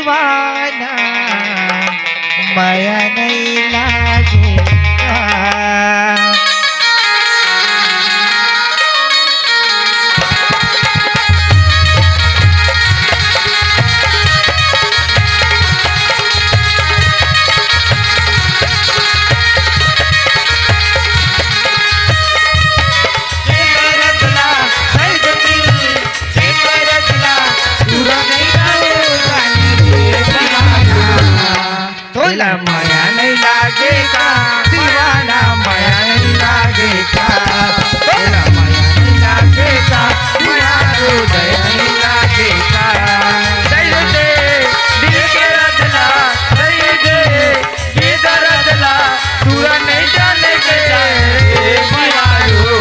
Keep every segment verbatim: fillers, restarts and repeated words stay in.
पाना मया नहीं लागे का। तोला मया नहीं लागे का, दीवाना मया नहीं लागे का, तोला मया नहीं लागे का, मया हृदय नहीं लागे का। दई दे, दिल के रचना, दई दे, ये दर्द ला, पूरा नहीं जाने के जाए, ए मया रो।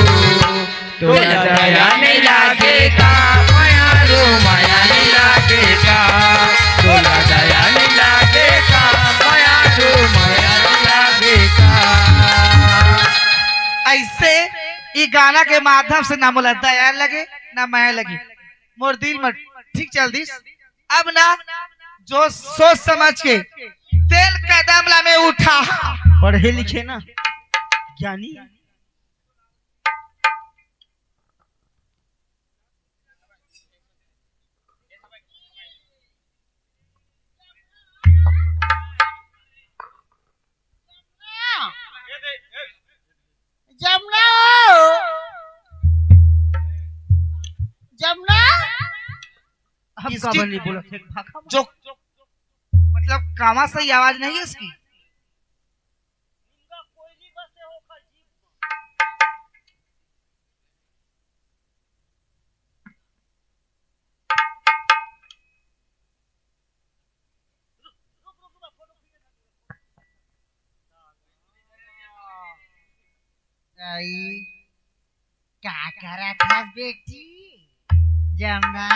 तोला दया नहीं लागे का, मया रो मया नहीं लागे का, तोला दया नहीं लागे का, मया रो मया नहीं लागे का। ऐसे ई गाना के माध्यम से ना मोला दया लगे, ना मया लगे, मोर दिल में ठीक चल दिस। अब ना जो सोच समझ के तेल कदम ला में उठा। पढ़े लिखे ना ज्ञानी। जमुना हो, जमुना। हम इस काबर ठीक नहीं बोलत हे, भाखा जो, मतलब, कामा सही आवाज नहीं है इसकी। आई, का करत हस बेटी? जमुना,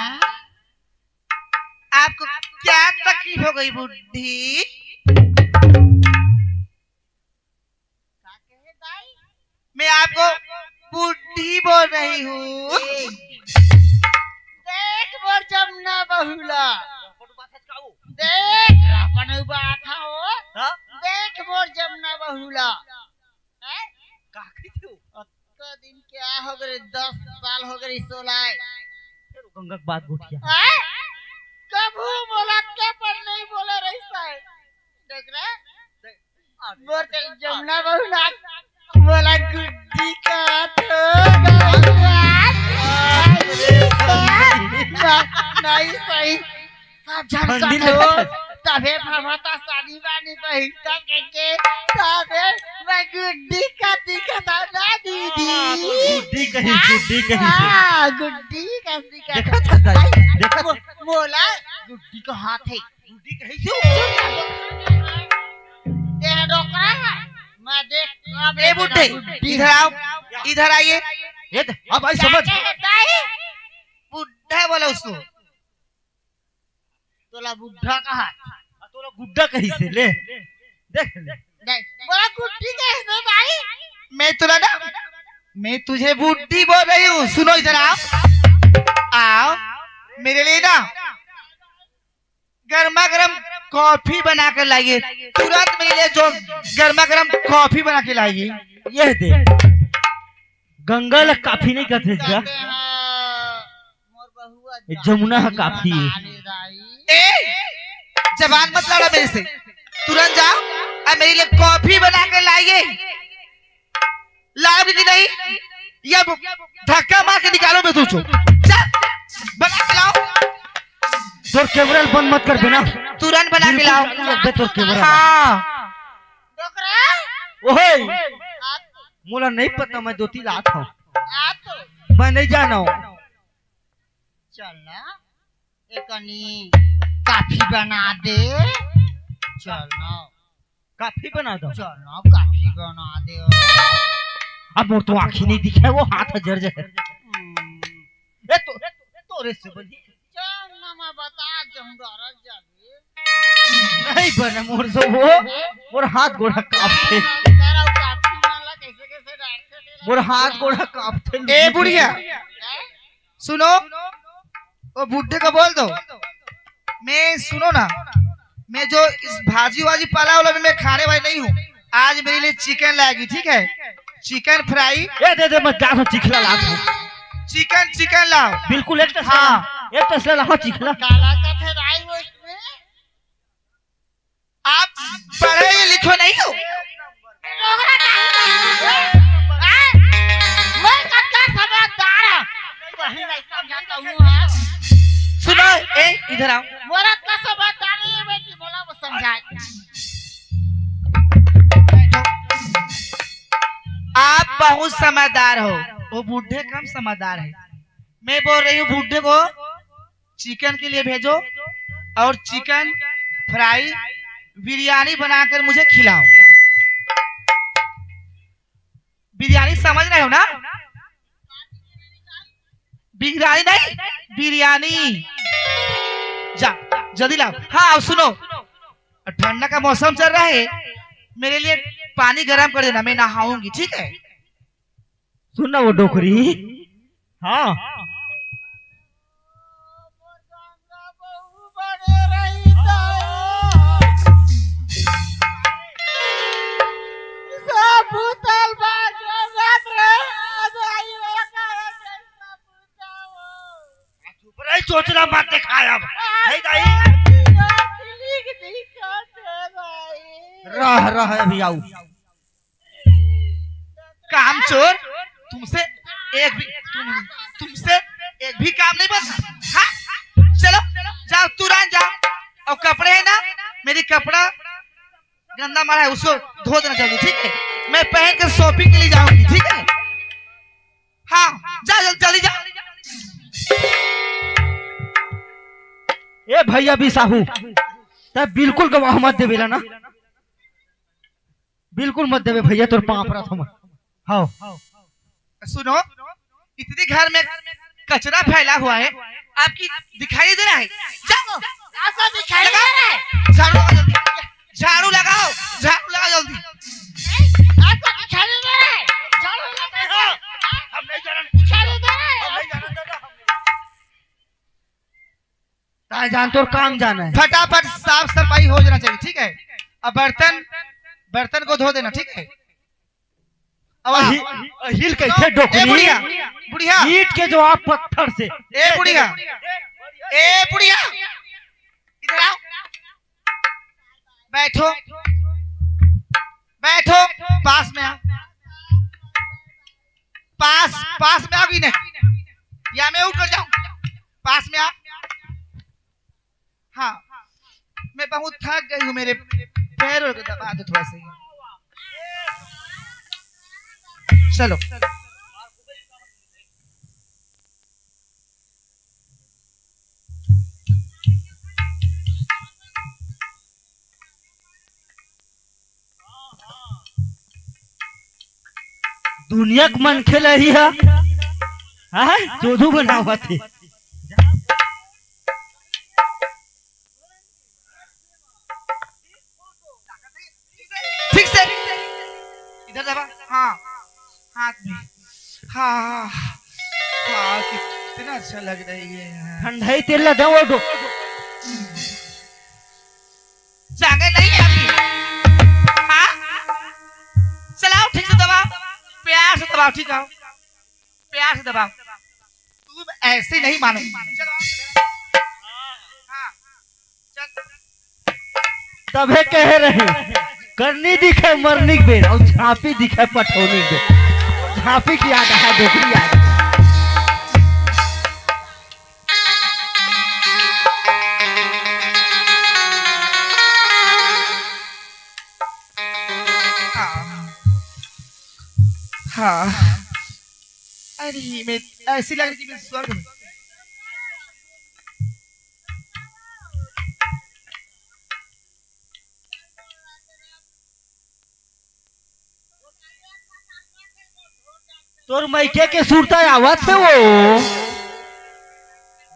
आपको क्या तकलीफ हो गई बूढ़ी? का कहे दाई? मैं आपको बूढ़ी बोल रही हूँ। देख मोर जमुना बहुला, देख अपन बात हो। हाँ? देख मोर जमुना बहुला। हैं? का कहिथे वो? अतका दिन क्या हो गए, दस साल हो गए सोलाए। फेर गंगा के बात गोठिया। हैं? कभू मोला के पर नहीं बोले रहिस हे। देख रे, मोर तेल जमुना बहुला, मोला गुड्डी का तो नहीं सही। सब झन का तो तभे भवता सानी बानी पहिरता के, तभे मैं गुड्डी का दिखता ना दीदी। गुड्डी कही, गुड्डी कही। हाँ, गुड्डी का दिखता। देखा था दाई, देखा था। मोला गुड्डी का हाथ है। गुड्डी कही से हो? ये डोकरा, मैं देख, अब ए बूढ़े, गुड्डी। इधर आओ, इधर आइए। ये दे, अब आई समझ। दाई, बुढ़ा बोला उसको। तोला बुढ़ा कहा। आ, तोला गुड्डा कहिसे ले। देख ले। नहीं, बोला गुड्डी कहिसे भाई? मैं तोला ना, मैं तुझे बुड्ढी बोल रही हूँ। सुनो इधर आओ, आओ मेरे लिए ना गर्मा गर्म कॉफी बना के लाइए। तुरंत मेरे लिए जो गर्मा गर्म कॉफी बना के लाइए। ये दे। गंगा ला काफी नहीं कहते इसका। कहते हैं, मोर बहुआ ए, जमुना ह काफी है। ए, जबान मत लड़ा मेरे से। तुरंत जाओ और मेरे लिए कॉफी बना के लाइए। लाओगे कि नहीं? या धक्का मार के निकालो मैं तुझको। जा, बना के लाओ। तोर कैमरा बंद मत कर देना। तुरंत बना के लाओ। बिल्कुल लग दे तोर कैमरा। हाँ। डोकरा? ओहे। आप मोला नहीं पता, मैं दोती लात हूँ। आप मैं नहीं जाना हूँ। चल ना, एकनी कॉफी बना दे। चल ना। कॉफी बना दो। चल ना, कॉफी बना दे। अब मोर तो आँखी नहीं दिखे, वो हाथ जर जाए। हम्म। ए तो, तोरे से बनी। चल ना, मैं बता दूँ, डरत जाबे। नहीं बने मोर से वो, मोर हाथ गोड़ा कांपथे। मोर हाथ गोड़ा कांपथे। ए बुढ़िया, सुनो, वो बुड्ढे को बोल दो। मैं, सुनो ना, मैं जो इस भाजी वाजी पाला वाला में मैं खाने वाली नहीं हूँ। आज मेरे लिए चिकन लाएगी, ठीक है? Chicken Fries. ए, दे दे, मैं जा रहा हूँ, चिखला ला रहा हूँ। चिकन, चिकन लाओ। बिल्कुल, एक तसला, हाँ। एक तसला लाओ, चिखला। काला का ठहराई वो इसमें। आप पढ़े लिखे नहीं हो। मैं कतका समझदार हूँ। कहीं नहीं समझा कहूँ है। सुनो, ए, इधर आओ। मोर अतका समझदार नहीं है बेटी, बोला वो समझाए। आप बहुत समझदार हो, वो बूढ़े कम समझदार है। मैं बोल रही हूँ बूढ़े को, चिकन के लिए भेजो और चिकन फ्राई, बिरयानी बनाकर मुझे खिलाओ। बिरयानी समझ रहे हो ना? बिरयानी नहीं, बिरयानी। जा, जल्दी लाओ। हाँ, अब सुनो, ठंडा का मौसम चल रहा है, मेरे लिए पानी गर्म कर देना, मैं नहाऊंगी, ठीक है? सुन ना वो डोकरी। हाँ। चुप रही, चोचला मत दिखाय अब। नहीं दाई। रह, रह, अभी आऊ। कामचोर, तुमसे एक भी, तुम, तुमसे एक भी काम नहीं बनता। हाँ? चलो, जाओ, तुरंत जाओ। और कपड़े है ना, मेरी कपड़ा गंदा मारा है, उसको धो देना जल्दी, ठीक है? मैं पहन के शॉपिंग के लिए जाऊंगी, ठीक है? हाँ, जा जल्दी, जल्दी जा। ए भैया बिसाहू, तै बिल्कुल गवाह मत देबे ला ना, बिल्कुल मत देबे भैया, तोर पाँव परत हँव मैं। हाँ। सुनो, इतनी घर में कचरा फैला हुआ है, आपकी दिखाई दे रहा है? जाओ। आपको दिखाई दे रहा है? झाड़ू लगाओ जल्दी, झाड़ू लगाओ, झाड़ू लगाओ जल्दी। आपको दिखाई दे रहा है? झाड़ू लगाओ। हम नहीं जानन। दिखाई दे रहा है? हम नहीं जानन दादा, हम नहीं जानन। ताय जान तोर काम जाना है। फटाफट साफ सफाई हो जाना चाहिए, ठीक है? अब बर्तन, बर्तन को धो देना, ठीक है? अब अहि-, अहिल कैसे ए डोकरी? बुढ़िया, बुढ़िया। ईंट के जवाब पत्थर से। ए बुढ़िया, ए बुढ़िया, इधर आओ, बैठो, बैठो, पास में आओ, पास, पास में आओगी नहीं, या मैं उठ कर जाऊं? पास में आओ। हाँ, मैं बहुत थक गई हूँ, मेरे पैरों को दबा दो थोड़ा सा। चलो। दुनिया के मनखे ल ही ह, हाँ, जोधू बनावत हे। ठीक से इधर दबा। हाँ, हाथ में। हाँ, हाँ, हाँ, कितना अच्छा लग रही है यार। ठंडाई तेल लगा वो दो। जागे नहीं है अभी। हाँ? चलाओ, ठीक से दबाओ, प्यार से दबाओ, ठीक है, प्यार से दबाओ। तुम ऐसे नहीं मानो। चलो। हाँ। चल। तभे कहे रहे, करनी दिखे मरनी के बेर, अउ झांपी दिखे पठौनी के बेर। झांपी के याद आय, डोकरी याद। हाँ। हाँ। अरे, मैं ऐसी लग रही कि मैं स्वर्ग में। तोर मइके के सुरता आवत हे वो।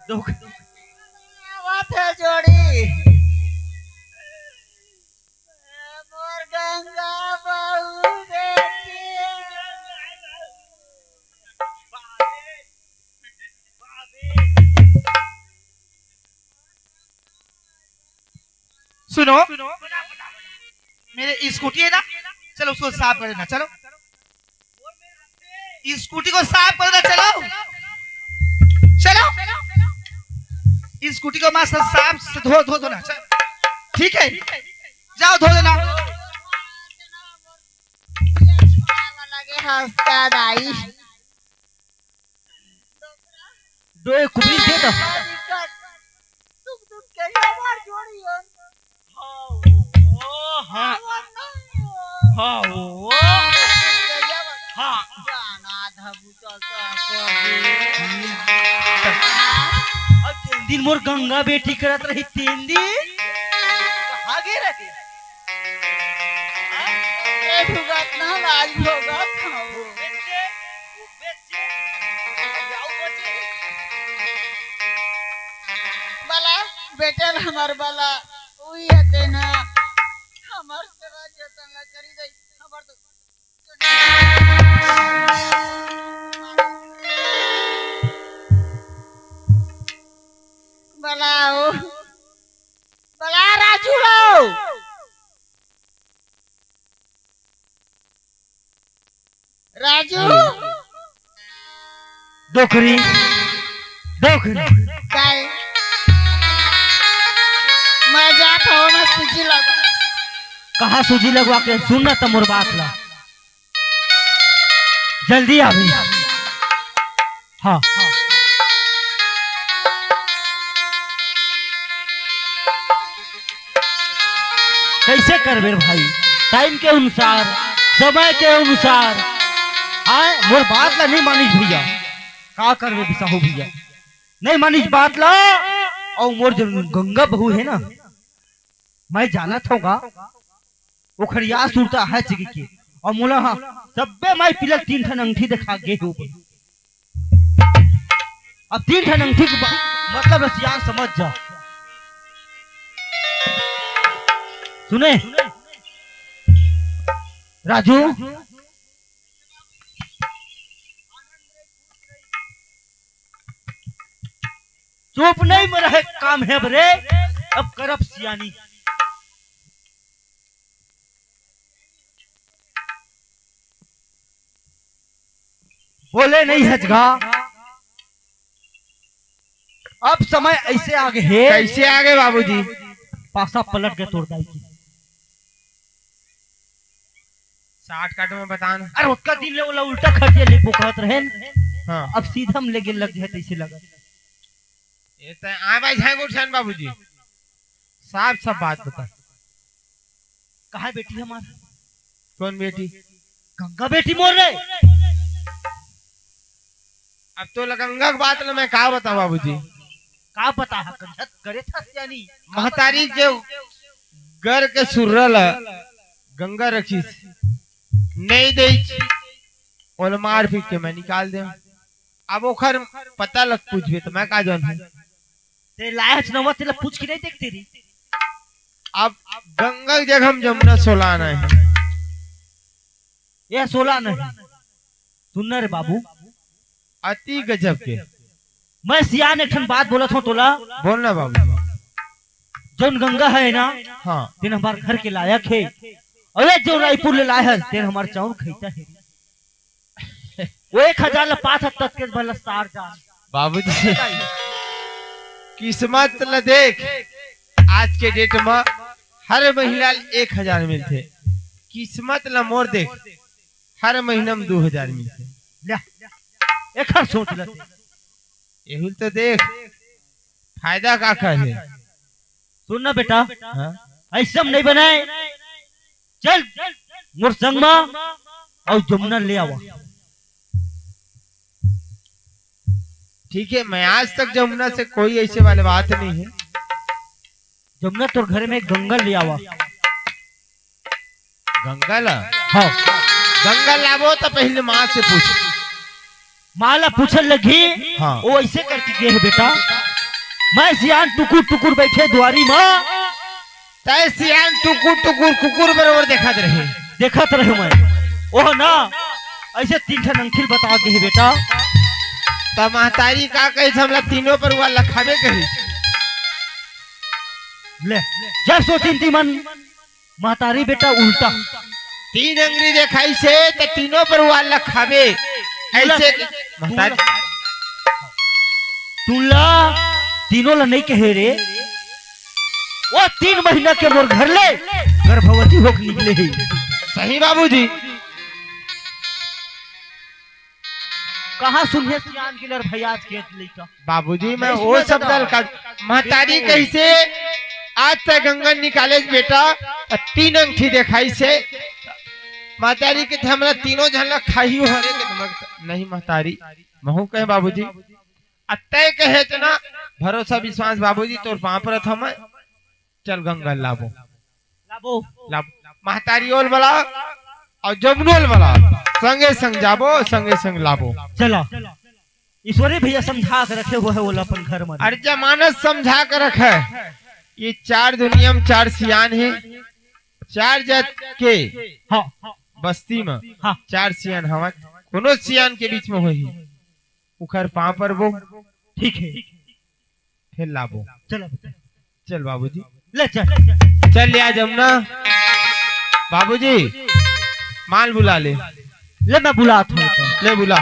दुख। आवत हे जोड़ी। मोर गंगा बहू बेटी। सुनो, मेरे स्कूटी है ना, चलो उसको साफ कर देना। चलो, स्कूटी को साफ कर देना। चलो, चलो, स्कूटी को मस्त साफ से धो धो धो ना। चलो, ठीक है, जाओ धो देना। लगे हंसता दाई। दो एक कुबरी दे दो। हाँ, ओ, हाँ। हाँ, ओ। हाँ। अउ तेन दिन मोर गंगा बेटी करत रही, तेन दिन कहाँ गे रहे? ए भुगत ना लाज भोगत हूँ। बला, बेटे ला हमर बला, उही हते ना, हमर सेवा जतन ला करी दई, हमर तो बलाओ, बला राजू लो। राजू। डोकरी, डोकरी। काय? मैं जात हूँ ना सूजी लगा। कहाँ सूजी लगवा के? सुन ना त मोर बात ला। जल्दी आ भैया। हाँ। कैसे करबे रे भाई, टाइम के अनुसार, समय के अनुसार। आय, मोर बात ला नहीं मानिस भैया, का करबे बिसाहू भैया, नहीं मानिस बात ला। अउ मोर जो गंगा बहू है ना, मैं जानत हूँ गा, ओखर या सुरता है चिकी के, अउ मोला हाँ, तब्बे मैं पिला तीन ठन अंगठी दिखा गे हो। अब तीन ठन अंगठी के बा-, मतलब रसियान समझ जा। सुने राजू, चुप नहीं में रहे काम है बरे, अब करब सियानी। बोले नहीं हचगा। अब समय ऐसे आगे है। कैसे आगे बाबूजी? पासा पलट गए तोर दाई के। शॉर्टकट में बताना। अरे ओतका दिन ले ओला उल्टा खटिया ले बोकरत रहेन। हाँ। अब सीधा में लेगे लग जाए तैसे लगा। ये तो आ भाई झांगुर छन बाबूजी। साफ साफ बात बता। कहाँ बेटी हमार? कौन बेटी? गंगा बेटी मोर रे। अब तो गंगा के बात ल मैं का बताऊं बाबूजी? का बता हा, कंझत करे था सियानी। महतारी के गर के सुर्रा ल गंगा रखिस, नहीं देइस, ओला मार पीट के मैं निकाल दे। अब ओखर पता लग पूछबे त मैं का जानहूं? ते लायच नवा तेला पूछ के नहीं देखते री। अब गंगा के जगह हम जमुना सोलाना है। ये सोला नहीं। सुन ना रे बाबू। अति गजब के। मैं सियान एक ठन बात बोलत हूँ तोला। बोल ना बाबू। जौन गंगा है ना, हाँ। तेन हमार घर के लायक है। अरे जो रायपुर ले लाए है, तेन हमार चाउर खैता है। वो एक हजार ला पाँच हजार तक के भला सार जान। बाबूजी, किस्मत ला देख, आज के डेट में हर महीना एक हजार मिलथे। किस्मत ला मोर देख, हर महीना में दो हजार मिलथे। ले, एखर सोच ले। एहू तो देख, फायदा का का है? सुन ना बेटा, हाँ? ऐसे हम नहीं बनाए। चल, मोर संग मा अउ जमुना ले आवा। ठीक है, मैं आज तक जमुना से कोई ऐसे वाले बात नहीं है। जमुना तोर घर में गंगा ले आवा। गंगा ला? हाँ। गंगा लाबो तो पहले माँ से पूछ। माँ ला पूछन लगी, हाँ। वो ऐसे करके गे है बेटा। मैं सियान टुकुर टुकुर बैठे दुआरी मा। तय सियान टुकुर टुकुर कुकुर बरोबर देखत रहे। देखत रहे मैं। ओह ना, ऐसे तीन ठन अंखिल बता गे है बेटा। त महतारी का कही, हमला तीनों पर वाला खाबे कही। ले, जब सोचिन ती मन, महतारी बेटा उल्टा। तीन अंगरी देखाइसे त तीनों परवार ला खाबे। अइसे कि महतारी, तुला तीनों ला नइ कहे रे, वो तीन महीना के मोर घर ले गर्भवती होके निकले हे। सही बाबूजी। कहाँ सुनिहे सियान के लर भई आज के लइका। बाबूजी, मैं वो शब्द ल का, महतारी कहिसे आज तक गंगा निकाले बेटा, त तीन अंगरी देखाइसे। महतारी के हमला तीनों झन ला खाही हो रे के, नहीं महतारी, महूं कहे बाबूजी, अतय कहे तना, भरोसा विश्वास बाबूजी तोर पांव परत हंव मैं, चल गंगा लाबो। लाबो। लाबो। महतारी ओल बला अउ जमुनोल बला, संगे संग जाबो, संगे संग लाबो। चला। ईश्वरी भैया समझा के रखे हुए हे ओला अपन घर में। अरे जमानत समझा के रखे। ये चार दुनिया में चार सियान हे, चार जात के हाँ। बस्ती में हाँ। चार सियान हवय, कोनो सियान के बीच में होही, उखर पांव परबो। ठीक हे। फिर लाबो। चल अब। चल बाबूजी। ले चल। चल ले आ जमुना। बाबूजी, माल बुला ले। ले मैं बुलात हंव तो। ले बुला।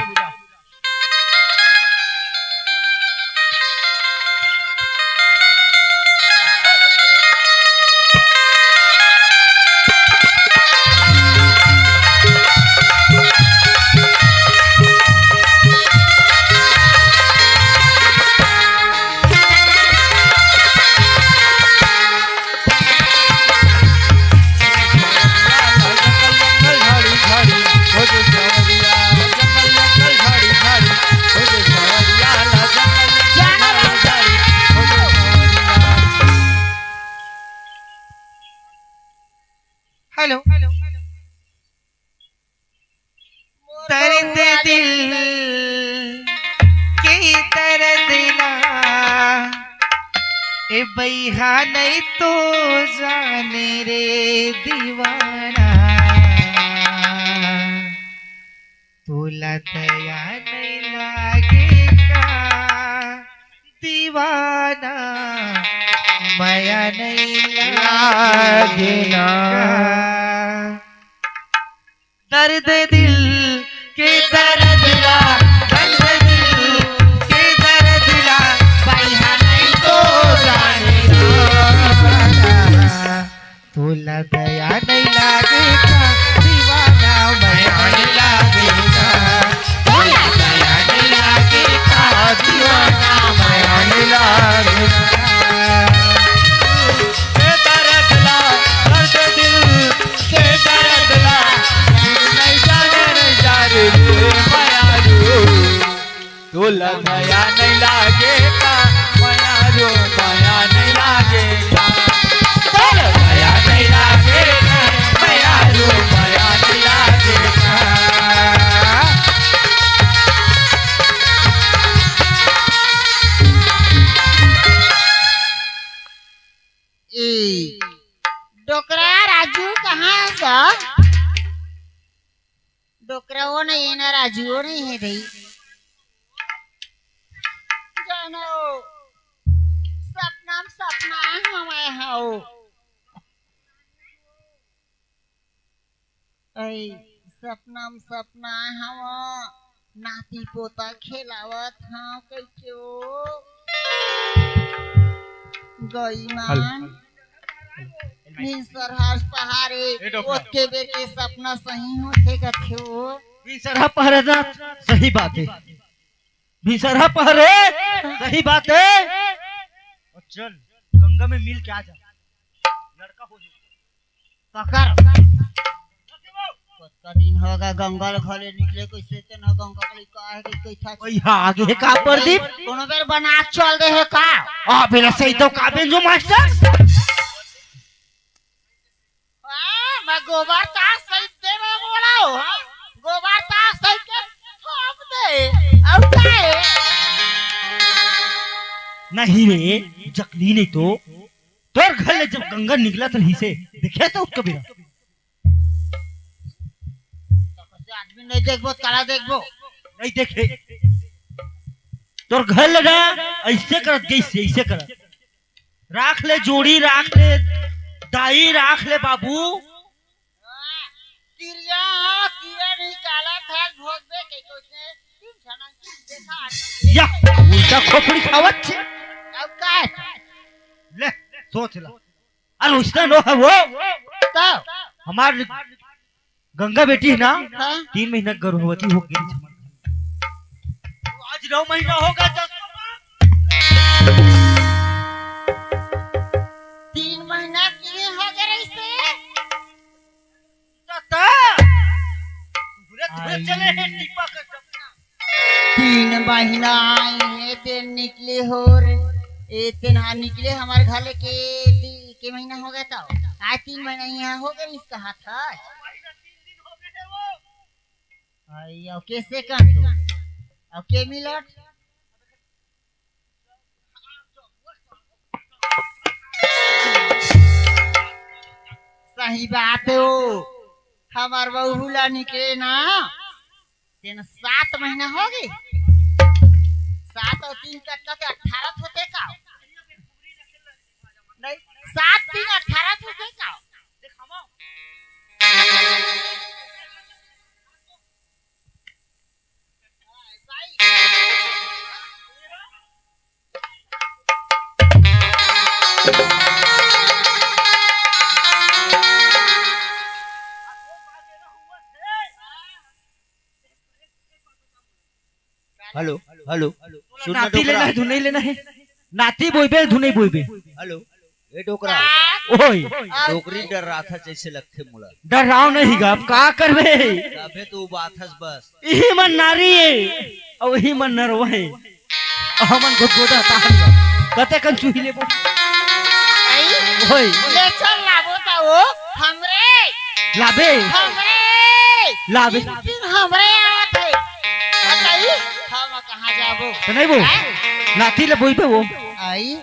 हेलो। दर्द दिल के दर्द ला, ए बइहा नइ तो जाने रे दीवाना, तोला दया नइ लागे का दीवाना, मया नइ लागे का। दर्द दिल के दर्द ला, दर्द दिल के दर्द ला, बइहा नइ तो जाने दीवाना। तोला दया नइ लागे का दीवाना, मया नइ लागे का। तोला दया नइ लागे का दीवाना, मया नइ लागे का। ए दर्द ला, दर्द दिल के दर्द ला, नइ जाने, नइ जाने रे मयारू। तोला दया नइ लागे का मयारू, मया नइ लागे का। तोला दया नइ लागे का मयारू, मया नइ लागे का। ए, डोकरा राजू कहाँ हे गा? डोकरा वो नहीं है ना, राजू वो नहीं है भाई। जानो, सपना में सपना हवय हव। ऐ, सपना में सपना हवय। नाती पोता खेलावत हंव कहिके ओ। गईमान। हेलो। भिनसरहा पहारे, ए डोकरा। ओतके बेर के सपना सही होथे कथे ओ। भिनसरहा पहारे ना, सही बात हे। भिनसरहा पहारे, सही बात हे। चल, गंगा में मिल के आ जा। लड़का हो जाए। पकड़। कतका दिन होगे गंगा ले घले निकले, कइसे तेन ह गंगा के लइका हे कि कइठा ओई हा आगे हे का प्रदीप? कोनो बेर बना के चल दे हे का? आ, बेला सही तो का बेंजो मास्टर? आ, मैं गोबर तास सहित दे मैं बोला हो, हाँ? गोबर तास सहित के थोप दे। अब का हे? नहीं रे, जकली नहीं तो तोर घर ले जब गंगा निकलत रहिसे, देखे तो कबीरा? आदमी नहीं देखबो, काला देखबो। नहीं देखे। तोर घर ले ना, ऐसे करत गई, ऐसे करत। राख ले जोड़ी, राख ले दाई, राख ले बाबू। तिरिया, कीड़ा निकाला था, भोग दे के तो से तीन छना देखा। या, उल्टा खोपड़ी खावत छे। अब का है? ले, सोच ला। अरे उसने नो है वो। तो? हमार गंगा बेटी है ना, हाँ? तीन महीना गर्भवती हो गई। आज नौ महीना होगा जब तीन महीना की हो गए रहिसे। ता, ता। पूरे धुरे आई। चले हैं टीपा कर जब। तीन महीना आई है, तेन निकले हो रे। ए, तेन हाँ निकले हमार घर के दी-, के महीना हो गया था। आज तीन महीना यहाँ हो गए इसका हाथ है। आई, और कैसे कर तू? और के मिलट? सही बात है वो। हमार बहू ला निकले ना, तेन सात महीना हो गई। सात और तीन का, का, का अठारह होते का? नहीं, सात तीन अठारह होते का? Hello, hello. सुन ना नाती डोकरा। लेना है, धुन नहीं लेना है। नाती बोइबे, धुन नहीं बोइबे। हेलो, ए डोकरा। ओए। डोकरी डर्राथा जैसे लगथे मोला। डर्राव नहीं गा, अब का करबे? तबे तो बात हस बस। इही मन नारी है, और इही मन नरवा है। हमन गोदगोदा ताहन बा। कते कन चूही लेबो? आई? होय। ले चल लाबो त वो हमरे। लाबे। हमरे। लाबे। चिन चिन हमरे आवत है। बताई, हम कहाँ जाबो? त नहीं बो। हैं? नाती ले बोइबे वो। आई?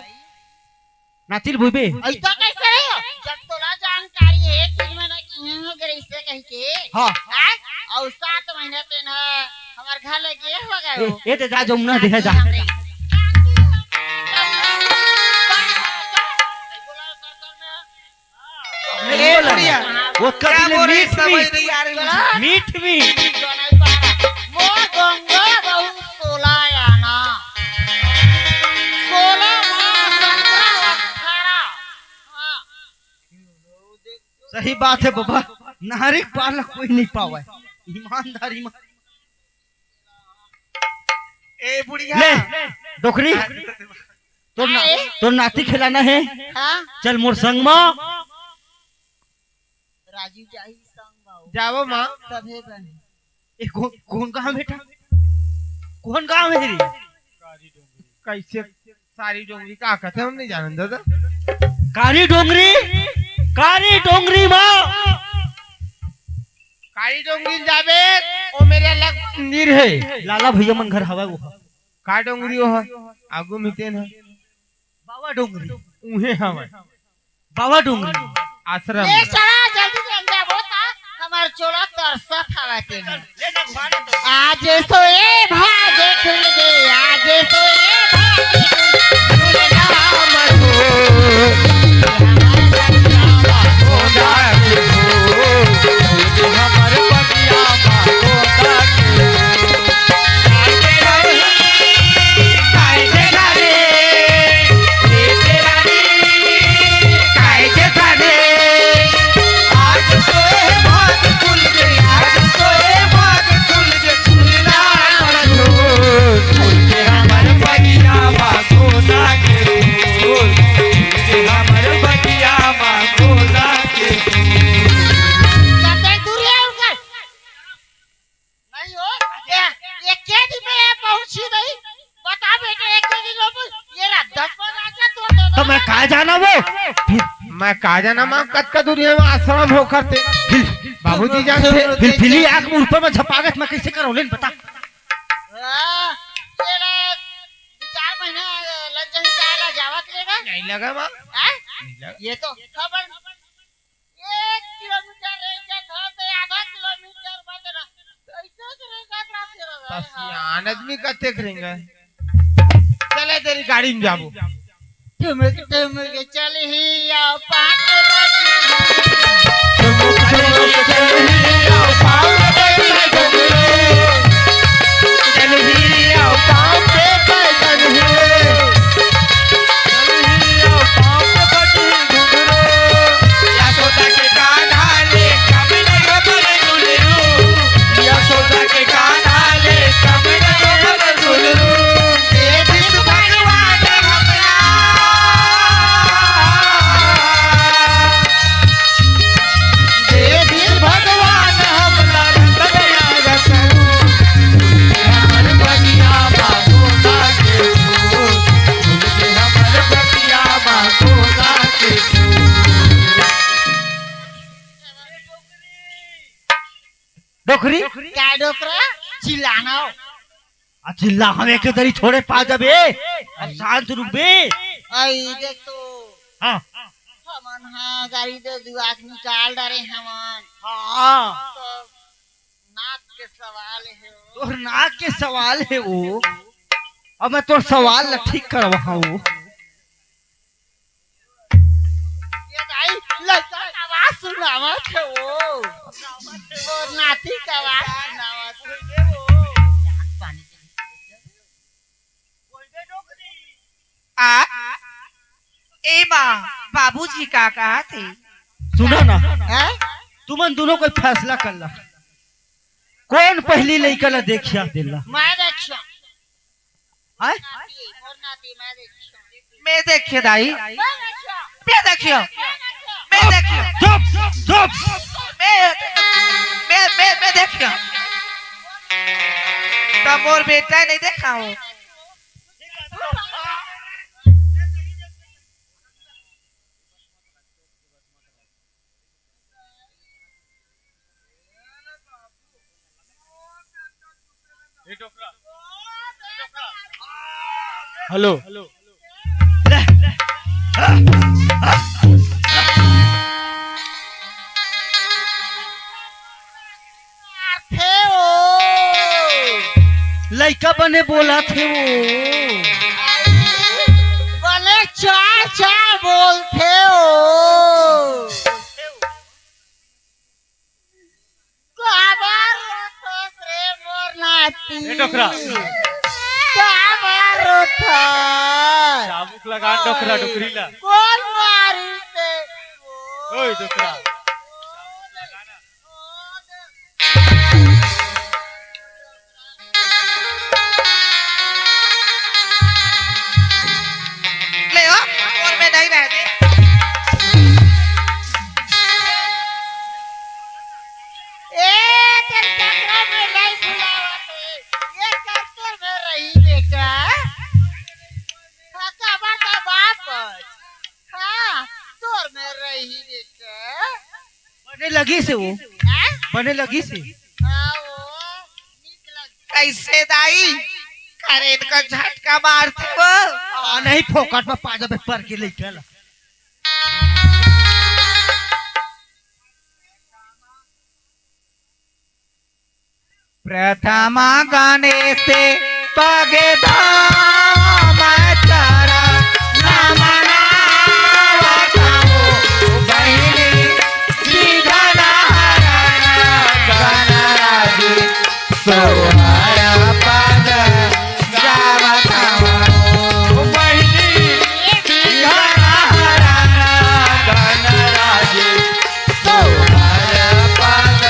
नाती ल बोइबे? ऐसा कैसे रही हो? जब तोला जानकारी है, तीन महीना की यहाँ हो गई से कह के। हाँ। हाँ? और सात महीना तेन हमार घर लगे हो गए हो। ए, ए, ते जा, जमुना दे, जा। ए, बुढ़िया। वो क्या कभी बोल रहे मीठ, समझ मीठ। नहीं आ रही मुझे। मीठ, मीठ। मोर गंगा बहुत सोला आना। सोला मास सत्रह अठारह। हाँ। सही बात है बाबा, नारी के पार ला कोई नहीं पावे। ईमानदारी में। ए बुढ़िया। ले, डोकरी। आ, तोर ना-, आए। तोर नाती खिलाना है। हाँ। चल मोर संग मा। राजू जाही संग मा। जावो माँ। तभे बने। ए, कौन, कौन गाँव बेटा? कौन गाँव है रे? कैसे सारी डोंगरी का कथे हम नहीं जानन दादा। कारी डोंगरी, कारी डोंगरी माँ। कारी डोंगरी जाबे, ओ मेरे अलग मंदिर है। लाला भैया मन घर हवा वो। का डोंगरी वो है? आगू मिटेन है। बाबा डोंगरी। उहे हवा। बाबा डोंगरी आश्रम। ए साला, जल्दी से अंदर बोल ता, हमार चोला तरसत हवा तेने। आज सोए भाजे खुल गए, आज सोए भाजे खुल गए। नहीं हो, ये, ये के दिन में ये पहुंची नहीं? बता बेटे, एक दिन हो, ये रात दस बजे आके तो, तो, तो मैं का जाना वो? फिर मैं का जाना माँ, कतका दूरी है आश्रम हो करते। फिर बाबूजी जानते। फिर फिली आँख में ऊपर में झपागत मैं कैसे करो लेन बता। हाँ, ये ले, दो चार महीना लग जाही, काहे ला जावत लेगा? नहीं लगा माँ। हाँ? नहीं लगा। ये तो खबर एक किलोमीटर रह जात हो, तो आधा किलोमीटर बच रहा। कैसे से रह जात रहा तेरा? बस हाँ। ये आन आदमी का देख रहेंगे। चले तेरी गाड़ी में जाबो। ठुमक ठुमक चलही अउ पाँच बजे। ठुमक ठुमक चलही अउ पाँच बजे घुघरू। चलही अउ पाँच बजे घुघरू। चलही अउ पाँच बजे घुघरू। यशोदा के कान्हा ले कमर कमर दुलरू। यशोदा के कान्हा ले कमर कमर दुलरू। दे दीस भगवान हमला। दे दीस भगवान हमला रतन रतन। हमर बगिया मा सोना के फूल। हमर बगिया मा सोना के फूल। डोकरी? का डोकरा? चिल्लाना हो। आ चिल्ला हवे के दरी थोड़े पा जबे। अब शांत रुकबे। आई देख तो। हाँ। हमन हा गाड़ी दे दुआ के निकाल डरे हमन। हाँ। तो नाक के सवाल हे वो। तोर नाक के सवाल हे वो। अब मैं तोर सवाल ला ठीक करवाहूँ। ये दाई, लइका के आवाज सुनावत हे वो। मोर नाती के आवाज सुनावत हे वो। आ, ए माँ, बाबूजी का कहत हे? सुनो ना, हैं? तुमन दोनों कोई फैसला कर ला, कौन पहली लइका ला देखिया देला? मैं देखिया। हैं? मैं देखियो दाई। मैं देखियो। मैं देखियो। चुप, चुप। मैं, मैं, मैं, मैं देखियो। त मोर बेटा नहीं देखा हो। हेलो। लइका बने बोलत हे वो। बने चार चार बोलथे वो। काबर रोथस रे मोर नाती? ए डोकरा। काबर रोथस? चाबुक लगा डोकरा डोकरी ला। कोन मारी ते? ओए डोकरा। ले हो, मोर में नहीं रह दे। ए, तेरे चक्कर में नहीं बुलावत हे। ये कर तोर में रही बेटा। हाँ, का बात है वापस? हाँ, तोर में रही बेटा। बने लगिस हे वो। हैं? बने लगिस हे। हाँ, वो नीक लग- कैसे दाई? करेंट का झटका मारथे वो। आ, नहीं, फोकट में पा जाबे पर के लइका ला। प्रथम गणेश पग धाम चरण नमनावत हो बहिनी विघ्न हरण गणराज सोहर पद गावत हो बहिनी विघ्न हरण गणराज सोहर पद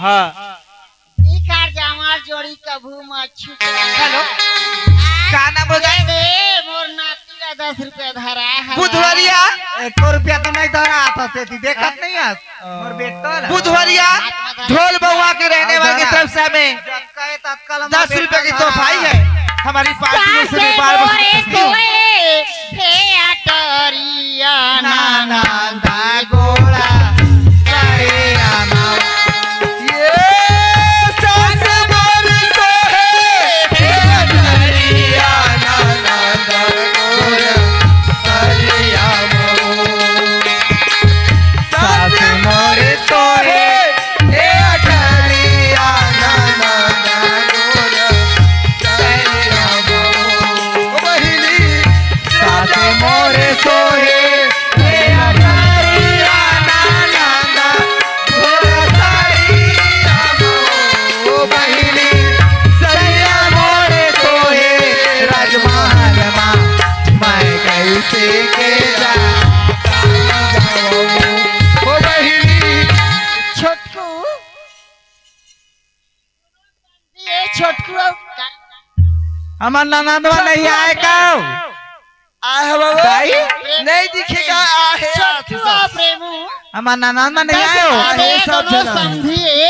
हाँ। इखर जामार जोड़ी कभू मत छूटे। हेलो। का नाम बोल रहा है? दे, मोर नाती ला दस रुपया धरा है। बुधवरिया। एको रुपया तो नहीं धरा आता, सेती देखत नहीं आस। मोर बेटा ला। बुधवरिया ढोल बउआ के रहने वाले की तरफ से हमें जतका ए ततका ला दस रुपए की तोहफाई है। हमारी पार्टी से सासे बार मोरे बार सोए, हे अटरिया नाना नाना। दा गोड़ा करे आना। ये सास मोर सोहे, हे अटरिया नाना दा गोड़ा करे आना। सास मोर सोहे, हे अटरिया नाना दा गोड़ा करे आना। ओ बहिनी, सास मोर सोहे, हे अटरिया नाना दा गोड़ा करे आना। ओ बहिनी, सैया मोर सोहे, राजमहल मा मैं कैसे के जा। ओ बहिनी, छोटकू, ये छोटकू, अब का- हमार ननदवा नहीं आए का? आए हो बाबू। भाई? नहीं दिखेगा, आहे। छोटकू, अब प्रेमू। हमार ननदवा नहीं आए हो? अरे, सब दोनों जगह। समझिए।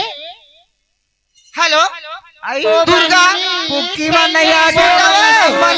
हेलो। आई ओ दुर्गा। बहिनी, कुकी मन नहीं आ सैया गए, मोर मनो।